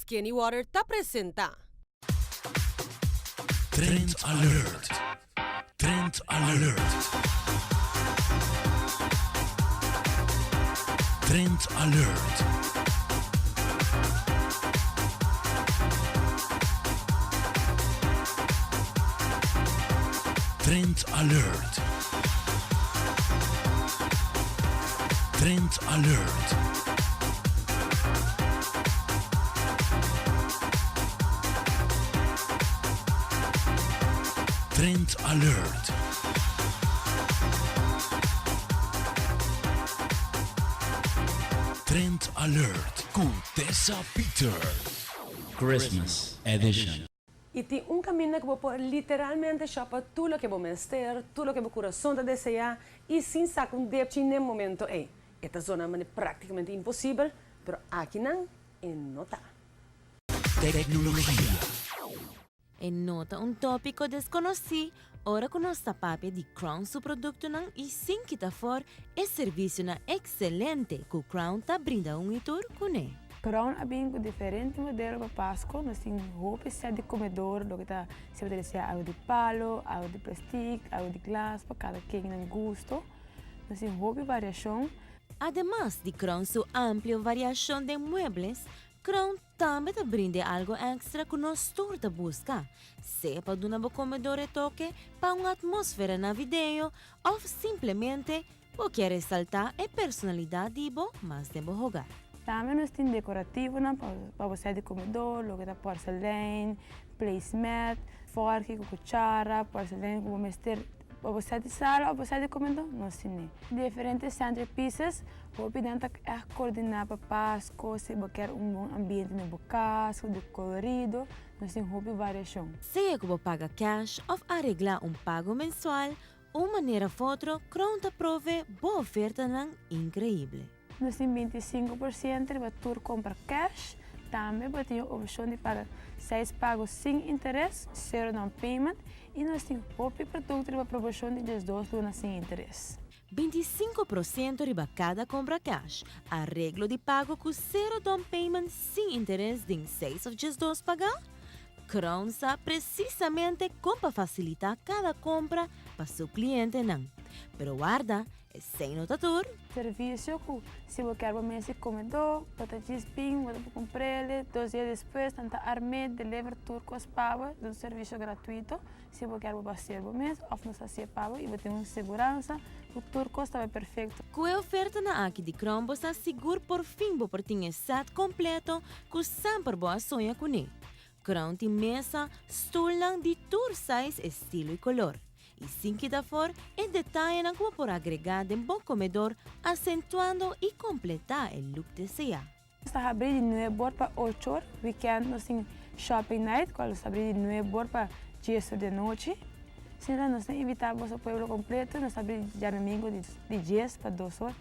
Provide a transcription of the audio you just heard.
Skinny Water ta presenta. Trend Alert! Trend Alert! Trend Alert! Trend Alert! Trend Alert! Trend Alert! Trend Alert ku Tessa Peters. Christmas Edition. I tin un kaminda ku bo por literalmente shopa tur loke bo mester, tur loke bo kurason ta deseá i sin saka un depchi n'e momento ei. E ta zona manera práktikamente imposibel, pero akinan e no ta. Tecnologia. E no ta un tópiko deskonosí ora ku nos ta papia di Crown su produktonan i sin kita for e servisionan ekselente ku Crown ta brinda un i tur kuné. Crown a bin ku diferente modelo pa Pasko. Nos tin hopi set di komedor, loke ta si bo ta desea algu di palo, algu di plastik, algu di glas, pa kada ken nan gusto. Nos tin hopi variashon. Ademas di Crown su amplio variashon den muebles, Crown tambe ta brind'e algo extra ku nos tur ta buska, sea pa duna bo komedor e toke pa un atmósfera navideño òf simplemente bo kier resaltá e personalidat di bo mas den bo hogar. Tambe nos tin dekorativonan pa bo set di komedor, loke ta porselein, placemat, fòrki ku kuchara, porselein ku bo mester pa bo set di sala òf bo set di komedor, nos tine. Diferente centerpieces, hopi nan ta ègt koordiná pa Pasko, si bo kier un bon ambiente na bo kas ku di kolorido, nos tin hopi variashon. Sea ku bo paga cash òf areglá un pago mensual, un manera òf otro, Crown ta prove bo ofertanan inkreibel. Nos tin 25% riba tur kompra cash. Tambe bo tin e opshon di paga seis pago sin interes, sero down payment, i nos tin hopi produkto riba promoshon di 12 luna sin interes. 25% riba kada kompra cash, areglo di pago ku sero down payment sin interes den seis òf 12 paga? Crown sa presisamente kon pa fasilitá kada kompra pa su klientenan. Pero warda, esei no ta tur. Servisio ku si bo kier bo mes di komedó, bo ta djis bin, bo ta por kumpr'el, 2 dia despues nan ta arm'é, deliver tur kos pa bo, ta un servisio gratuito, si bo kier bo basi'é bo mes òf nos hasié pa bo i bo tin un seguransa ku tur kos ta bai perfekto. Ku e ofertanan aki di Crown bo sa sigur por fin bo por tin e sèt kompleto ku semper bo a soña kuné. Crown tin mesa, stulnan di tur size, estilo i kolor. I sin kita for e detayenan ku bo por agregá den bo komedor asentuando i kompletá e look deseá. Nos ta habrí di nuebe or pa ocho or, weekend nos tin shopping night kual nos ta habrí di nuebe or pa dies or di anochi. Asina nos ta invitá boso pueblo kompleto, nos ta habrí djadumingu di dies pa dos or.